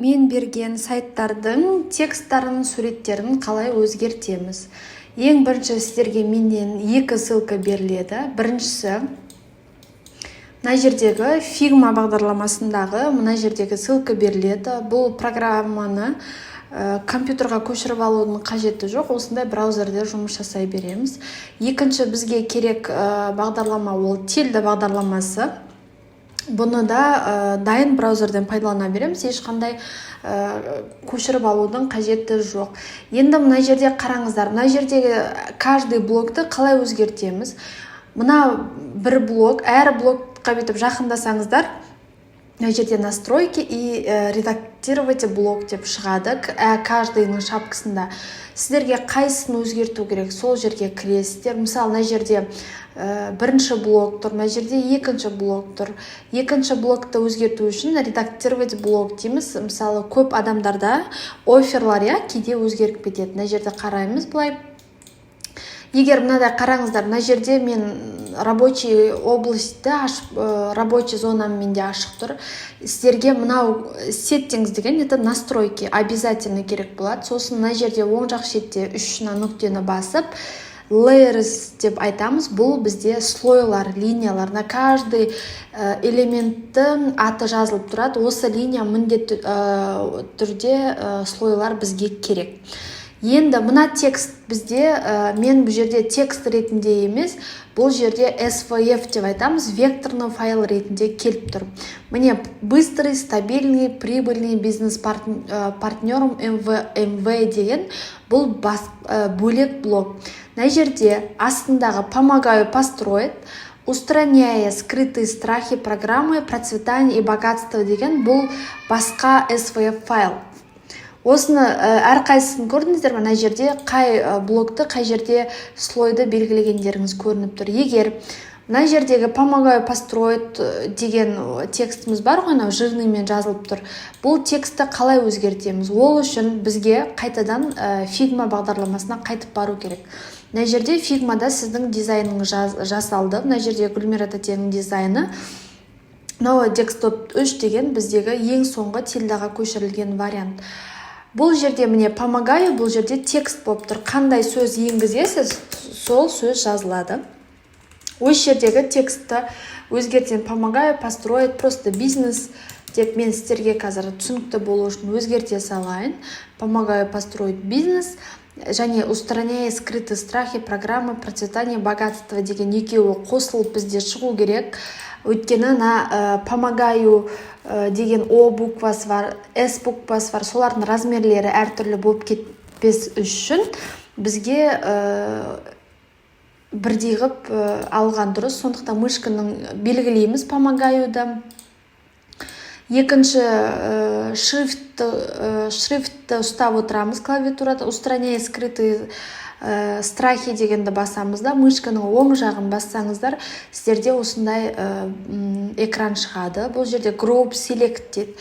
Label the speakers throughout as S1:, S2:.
S1: Мен берген сайттардың тексттарын, суреттерін қалай өзгертеміз? Ең бірінші сіздерге менен екі ссылка беріледі. Біріншісі мына жердегі Фигма бағдарламасындағы мына жердегі ссылка беріледі. Бұл программаны компьютерға көшіріп алудың қажеті жоқ, осындай браузерде жұмыс жасай береміз. Екінші бізге керек бағдарлама ол Тильда бағдарламасы. Бұны да дайын браузерден пайдалана береміз, ешқандай көшіріп алудың қажеті жоқ. Енді мына жерде қараңыздар, мына жердегі каждый блокты қалай өзгертеміз? Мына бір блок, әр блокқа бүйтіп жақындасаңыздар, мына жерде «Настройки и редактировать блок» деп шығады. Каждыйның шапкасында сіздерге қайсысын өзгерту керек, сол жерге кіресіздер. Мысалы, мына жерде бірінші блок тұр, мына жерде екінші блок тұр. Екінші блокты өзгерту үшін «Редактировать блок» дейміз. Мысалы, көп адамдарда офферлар, иә, кейде өзгеріп кетеді. Мына жерде қараймыз былай. Егер мынадай, қараңыздар, мына жерде мен рабочий областьті ашып, рабочий зонам менде ашық тұр. Сіздерге мынау «Settings» деген, это настройки, обязательно керек болады. Сосын мына жерде оң жақ шетте үш мына нүктені басып, «Layers» деп айтамыз. Бұл бізде слойлар, линиялар. На каждый элементтің аты жазылып тұрады. Осы линия міндетті түрде слойлар бізге керек. Енді мына текст бізде, мен бұл жерде текст ретінде емес, бұл жерде SVF деп айтамыз, векторный файл ретінде келіп тұр. Міне, «Быстрый, стабильный, прибыльный бизнес партнером МВ деген, бұл бас, бөлек блок. Мына жерде астындағы «Помогаю построить, устраняя скрытые страхи программы процветания и богатства» деген, бұл басқа SVF файл. Осыны әрқайсысын көрдіңіздер ме? Мына жерде қай блокты, қай жерде слойды белгілегендеріңіз көрініп тұр. Егер мына жердегі «Помогаю построить» деген текстіміз бар ғой, анау жирныймен жазылып тұр, бұл текстті қалай өзгертеміз? Ол үшін бізге қайтадан Фигма бағдарламасына қайтып бару керек. Мына жерде Фигмада сіздің дизайныңыз жасалды. Мына жерде Гүлмира тәтенің дизайны, мынау Desktop 3 деген біздегі ең соңғы Тильдаға көшірілген вариант. Бұл жерде, міне, «Помогаю», бұл жерде текст болып тұр. Қандай сөз енгізесіз, сол сөз жазылады. Осы жердегі текстті өзгертсем, «Помогаю построить просто бизнес» деп, мен сіздерге қазір түсінікті болу үшін өзгерте салайын. «Помогаю построить бизнес» және «Устраняя скрытые страхи программы процветания богатства» деген екеуі қосылып бізде шығу керек. Өйткені мына «Помогаю» деген О буквасы бар, С буквасы бар, солардың размерлері әртүрлі болып кетпес үшін бізге бірдей қылып алған дұрыс. Сондықтан мышканың белгілейміз «Помогаю»ды. Екінші шрифтті ұстап отырамыз клавиатурада, «Устраняя скрытые страхи» дегенді басамыз да, мышканың оң жағын бассаңыздар, сіздерде осындай экран шығады. Бұл жерде «Group Select» дейді,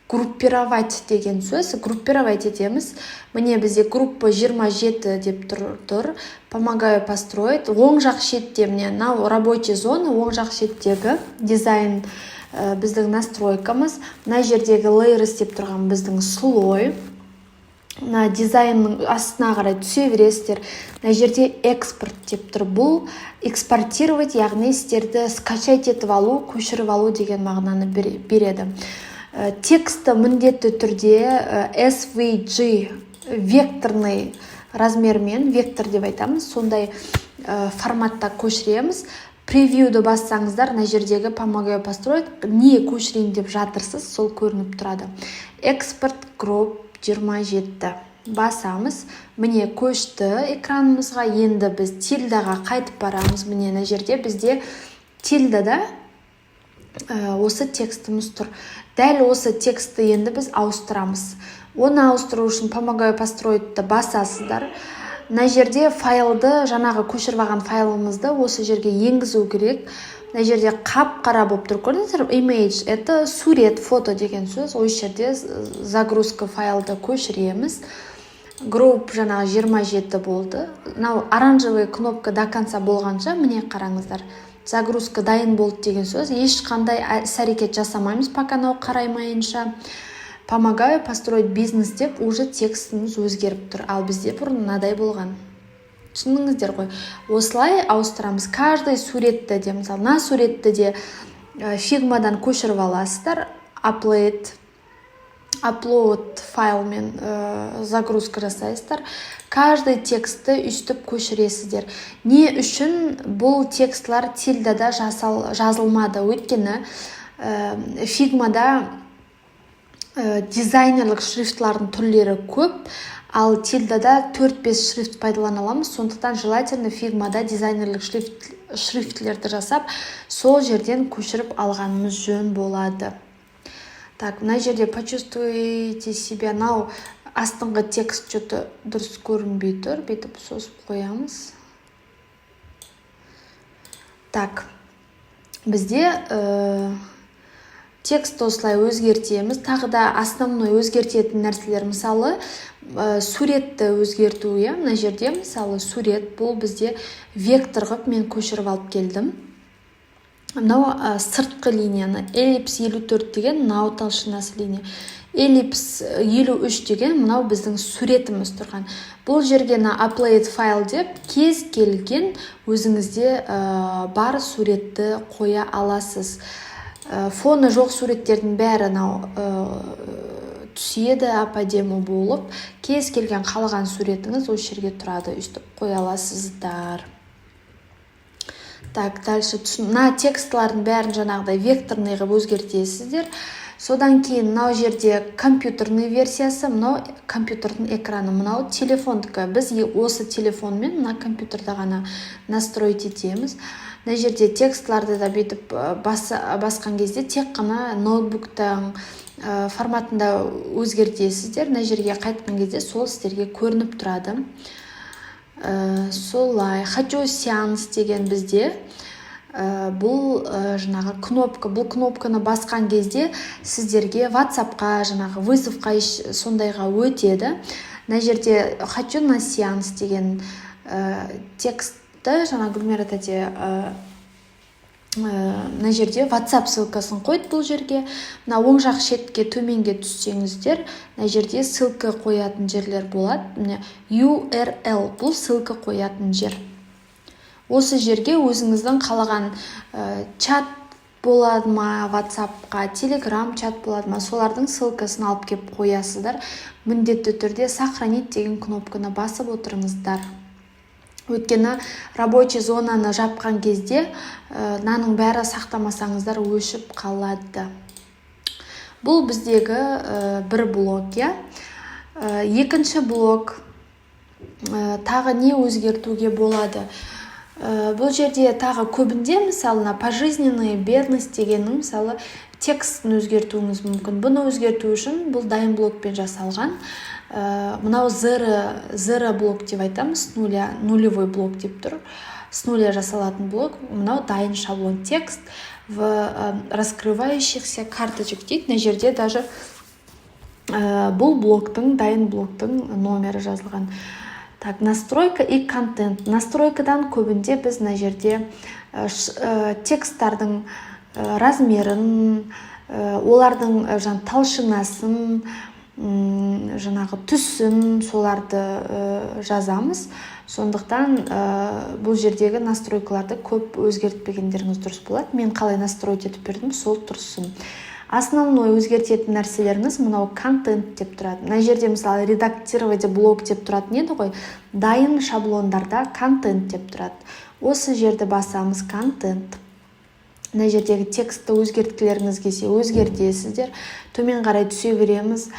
S1: группировать деген сөз. Группировать етеміз. Міне, бізде группа 27 деп тұр, «Помогаю построить». Оң жақ шетте, міне, мынау рабочий зона, оң жақ шеттегі дизайн, біздің настройкамыз. Мына жердегі «Layers» деп тұрған біздің слой. Мына дизайнның астына қарай түсе бересіздер. Мына жерде «Экспорт» деп тұр. Бұл экспортировать, яғни сіздерді скачать етіп алу, көшіріп алу деген мағынаны береді. Текстті міндетті түрде SVG векторный размермен, вектор деп айтамыз, сондай форматта көшіреміз. Превьюді бассаңыздар, мына жердегі «Помогаю построить» не көшірейін деп жатырсыз, сол көрініп тұрады. Экспорт Group 27 басамыз. Міне, көшті экранымызға. Енді біз Тильдаға қайтып барамыз. Міне, мына жерде бізде Тильдада осы текстіміз тұр. Дәл осы текстті енді біз ауыстырамыз. Оны ауыстыру үшін «Помогаю построить» басасыздар. Мына жерде файлды, жаңағы көшіріп алған файлымызды осы жерге енгізу керек. Мына жерде қап қара болып тұр, көрдіңіздер? Image — это сурет, фото деген сөз. Осы жерде загрузка файлды көшіреміз. Group жаңағы 27 болды. Мынау оранжевый кнопка до конца болғанша, міне, қараңыздар, загрузка дайын болды деген сөз. Ешқандай іс әрекет жасамаймыз, пока мынау қараймайынша. «Помогаю построить бизнес» деп уже текстіміз өзгеріп тұр. Ал бізде бұрын мынадай болған, түсіндіңіздер ғой. Осылай ауыстырамыз каждый суретті де. Мысалы, мына суретті де Фигмадан көшіріп аласыздар, upload файлмен загрузка жасайсыздар. Каждый текстті өйстіп көшіресіздер. Не үшін бұл текстлар Тильдада жазылмады? Өйткені Фигмада дизайнерлік шрифтлардың түрлері көп, ал Тильдада 4-5 шрифт пайдалана аламыз. Сондықтан желательно Фигмада дизайнерлік шрифтлерді жасап, сол жерден көшіріп алғанымыз жөн болады. Так, мына жерде «Почувствуйте себя», мынау астыңғы текст что-то дұрыс көрінбей тұр, бүйтіп созып қоямыз. Так, бізде текст осылай өзгертеміз. Тағы да основной өзгертетін нәрселер, мысалы, суретті өзгерту, иә. Мына жерде, мысалы, сурет, бұл бізде вектор қылып мен көшіріп алып келдім. Мынау сыртқы линияны, эллипс 54 деген мынау толщинасы линия, эллипс 53 деген мынау біздің суретіміз тұрған. Бұл жерге мына upload файл деп кез келген өзіңізде бар суретті қоя аласыз. Фоны жоқ суреттердің бәрі мынау түседі әп әдемі болып. Кез келген қалаған суретіңіз осы жерге тұрады, өйстіп қоя аласыздар. Так, дальше мына текстлардың бәрін жаңағыдай векторный қылып өзгертесіздер. Содан кейін мынау жерде компьютерный версиясы, мынау компьютердің экраны, мынау телефондікі. Біз осы телефонмен мына компьютерда ғана настроить етеміз. Мына жерде текстларды да бүйтіп басқан кезде тек қана ноутбуктың форматында өзгертесіздер. Мына жерге қайтқан кезде сол сіздерге көрініп тұрады. Солай, «Хочу сеанс» деген бізде бұл жаңағы кнопка. Бұл кнопканы басқан кезде сіздерге Ватсапқа, жаңағы вызовқа, сондайға өтеді. Мына жерде «Хочу на сеанс» деген текстті жаңа Гүлмира тәте мына жерде WhatsApp ссылкасын қойды. Бұл жерге, мына оң жақ шетке төменге түссеңіздер, мына жерде ссылка қоятын жерлер болады. Міне, URL, бұл ссылка қоятын жер. Осы жерге өзіңіздің қалаған чат болады ма, Ватсапқа, Телеграм чат болады ма, солардың ссылкасын алып келіп қоясыздар. Міндетті түрде «Сохранить» деген кнопканы басып отырыңыздар, өйткені рабочий зонаны жапқан кезде мынаның бәрі сақтамасаңыздар, өшіп қалады. Бұл біздегі бір блок, иә. Екінші блок. Тағы не өзгертуге болады? Бұл жерде тағы көбінде, мысалы, мына «Пожизненная бедность» дегеннің, мысалы, текстін өзгертуіңіз мүмкін. Бұны өзгерту үшін, бұл дайын блокпен жасалған, мынау zero блок деп айтамыз, нуля, нулевой блок деп тұр, с нуля жасалатын блок. Мынау дайын шаблон, «Текст в раскрывающихся карточек» дейді. Мына жерде даже бұл блоктың, дайын блоктың номері жазылған. Так, настройка и контент. Настройкадан көбінде біз мына жерде тексттардың размерін, олардың жаңа толщинасын, жаңағы түсін, соларды жазамыз. Сондықтан бұл жердегі настройкаларды көп өзгертпегендеріңіз дұрыс болады. Мен қалай настроить етіп бердім, сол тұрсын. Основной өзгертетін нәрселеріңіз мынау «Контент» деп тұрады. Мына жерде, мысалы, «Редактировать блок» деп тұратын еді ғой, дайын шаблондарда «Контент» деп тұрады. Осы жерді басамыз, «Контент». Мына жердегі текстті өзгерткілеріңіз келсе, өзгертесіздер. Төмен қарай түсе береміз.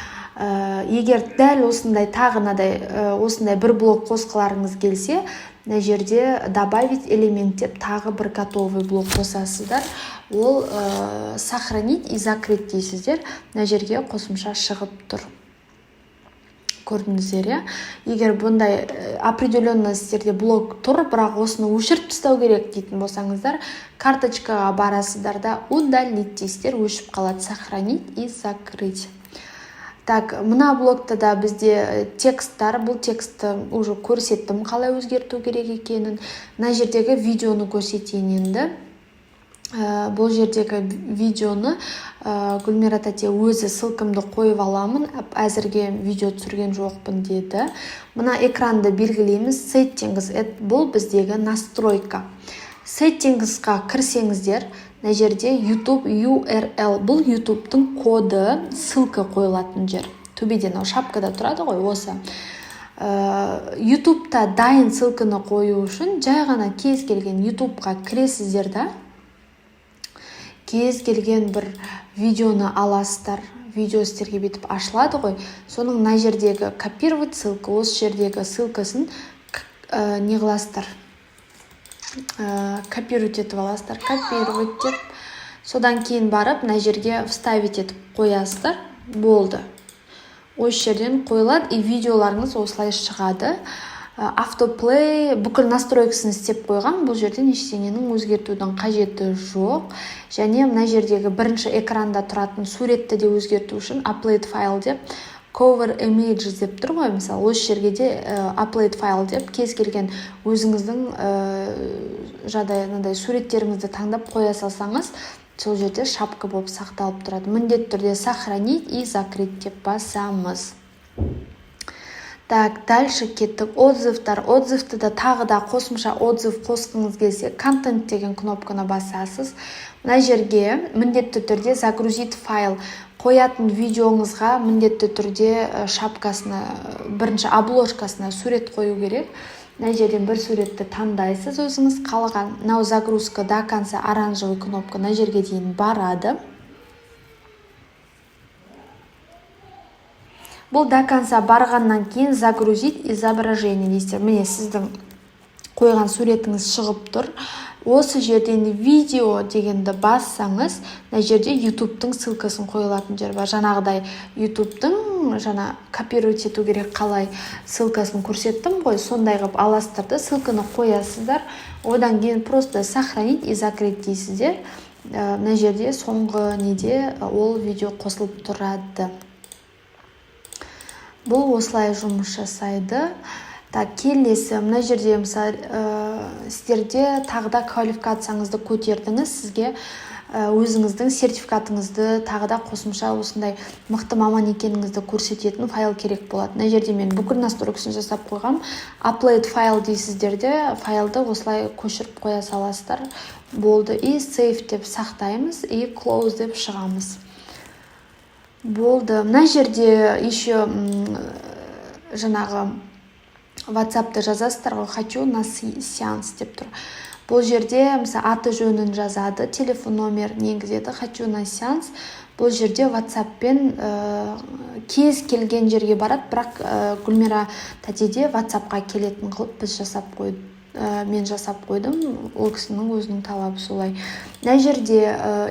S1: Егер дәл осындай, тағы мынадай осындай бір блок қосқыларыңыз келсе, мына жерде «Добавить элемент» деп тағы бір готовый блок қосасыздар. Ол «Сохранить и закрыть» дейсіздер. Мына жерге қосымша шығып тұр, көрдіңіздер, иә. Егер бұндай определенно сіздерде блок тұр, бірақ осыны өшіріп тастау керек дейтін болсаңыздар, карточкаға барасыздар да, «Удалить» дейсіздер, өшіп қалады. «Сохранить и закрыть». Так, мына блокта да бізде тексттар. Бұл текстті уже көрсеттім, қалай өзгерту керек екенін. Мына жердегі видеоны көрсетейін енді. Бұл жердегі видеоны Гүлмира тәте өзі ссылкамды қойып аламын, әзірге видео түсірген жоқпын деді. Мына экранды белгілейміз. Settings, бұл біздегі настройка. Settings қа кірсеңіздер, мына жерде YouTube URL, бұл YouTube'тың коды, ссылка қойылатын жер. Төбеде мынау шапкада тұрады ғой осы. YouTube'та дайын ссылканы қою үшін жай ғана кез келген YouTube'қа кіресіздер да, кез келген бір видеоны аласыздар. Видео сіздерге бүйтіп ашылады ғой, соның мына жердегі копировать ссылка, осы жердегі ссылкасын не қыласыздар, копировать етіп аласыздар, копировать деп. Содан кейін барып мына жерге вставить етіп қоясыздар. Болды, осы жерден қойылады, и видеоларыңыз осылай шығады. Автоплей, бүкіл настройкасын істеп қойған, бұл жерден ештеңенің өзгертудің қажеті жоқ. Және мына жердегі бірінші экранда тұратын суретті де өзгерту үшін upload file деп, cover image деп тұр ғой, мысалы, осы жерге де upload file деп кез келген өзіңіздің жағдай мынандай суреттеріңізді таңдап қоя салсаңыз, сол жерде шапка болып сақталып тұрады. Міндетті түрде сохранить и закрыть деп басамыз. Так, дальше кеттік. Отзывтар. Отзывты да, тағы да қосымша отзыв қосқыңыз келсе, контент деген кнопканы басасыз. Мына жерге міндетті түрде загрузить файл, қоятын видеоңызға міндетті түрде шапкасына, бірінші обложкасына сурет қою керек. Мына жерден бір суретті таңдайсыз өзіңіз қалаған. Мынау загрузка до конца, оранжевый кнопка мына жерге дейін барады. Бұл до конца барғаннан кейін загрузить изображение дейсіздер. Міне, сіздің қойған суретіңіз шығып тұр. Осы жерден видео дегенді бассаңыз, мына жерде ютубтың ссылкасын қойылатын жер бар. Жаңағыдай ютубтың жаңа копировать ету керек, қалай ссылкасын көрсеттім ғой, сондай қылып аласыздар да, ссылканы қоясыздар. Одан кейін просто сохранить и закрыть дейсіздер. Мына жерде соңғы неде ол видео қосылып тұрады. Бұл осылай жұмыс жасайды. Так, келесі мына жерде, мысалы, сіздерде тағы да квалификацияңызды көтердіңіз, сізге өзіңіздің сертификатыңызды, тағы да қосымша осындай мықты маман екеніңізді көрсететін файл керек болады. Мына жерде мен бүкіл настройкасын жасап қойғам. Upload file дейсіздер де, файлды осылай көшіріп қоя саласыздар. Болды, и save деп сақтаймыз, и close деп шығамыз. Болды. Мына жерде еще жаңағы ватсапта жазасыздар ғой, хочу на сеанс деп тұр. Бұл жерде, мысалы, аты жөнін жазады, телефон номерін енгізеді. Хочу на сеанс, бұл жерде ватсаппен кез келген жерге барады, бірақ Гүлмира тәтеде ватсапқа келетін қылып біз жасап қойдық, мен жасап қойдым, ол кісінің өзінің талабы солай. Мына жерде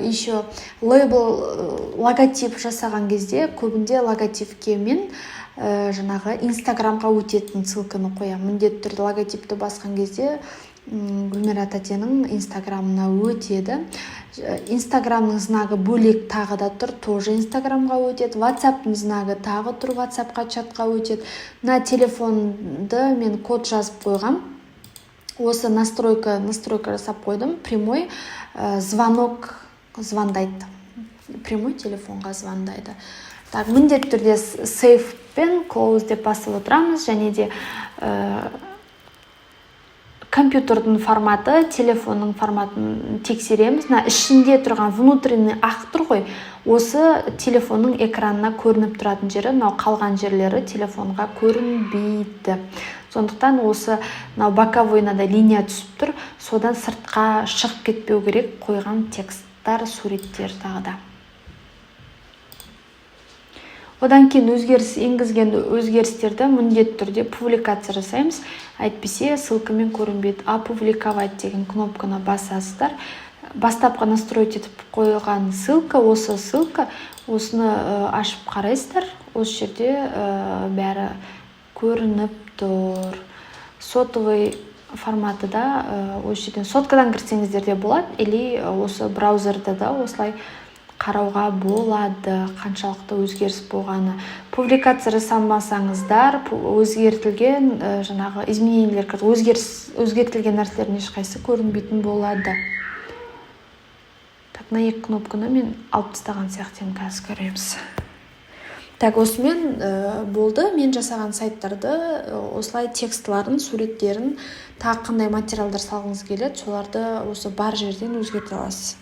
S1: еще лейбл, логотип жасаған кезде көбінде логотипке мен жаңағы инстаграмға өтетін ссылканы қоямын. Міндетті түрде логотипті басқан кезде Гүлмира тәтенің инстаграмына өтеді. Инстаграмның знагы бөлек тағы да тұр, тоже инстаграмға өтеді. Ватсаптың знагы тағы тұр, ватсапқа, чатқа өтеді. Мына телефонды мен код жазып қойғам, осы настройка жасап қойдым. Прямой звонок, звондайды, прямой телефонға звондайды. Так, міндетті түрде save пен close деп басып отырамыз. Және де компьютердің форматы, телефонның форматын тексереміз. Мына ішінде тұрған внутренний ақ тұр ғой, осы телефонның экранына көрініп тұратын жері. Мынау қалған жерлері телефонға көрінбейді. Сондықтан осы мынау боковой мынандай линия түсіп тұр, содан сыртқа шығып кетпеу керек қойған тексттар, суреттер тағы да. Одан кейін өзгеріс енгізген өзгерістерді міндетті түрде публикация жасаймыз, әйтпесе ссылкамен көрінбейді. Опубликовать деген кнопканы басасыздар. Бастапқы настроить етіп қойылған ссылка, осы ссылка, осыны ашып қарайсыздар. Осы жерде бәрі көрініп тұр. Сотовый форматы да осы жерден, соткадан кірсеңіздер де болады или осы браузерда да осылай қарауға болады, қаншалықты өзгеріс болғаны. Публикация жасамасаңыздар, өзгертілген жаңағы изменениелер, өзгеріс, өзгертілген нәрселердің ешқайсысы көрінбейтін болады. Так. Мына екі кнопканы мен алып тастаған сияқтымын, қазір көреміз. Так, осымен болды. Мен жасаған сайттарды осылай текстіларын, суреттерін, тағы қандай материалдар салғыңыз келеді, соларды осы бар жерден өзгерте аласыз.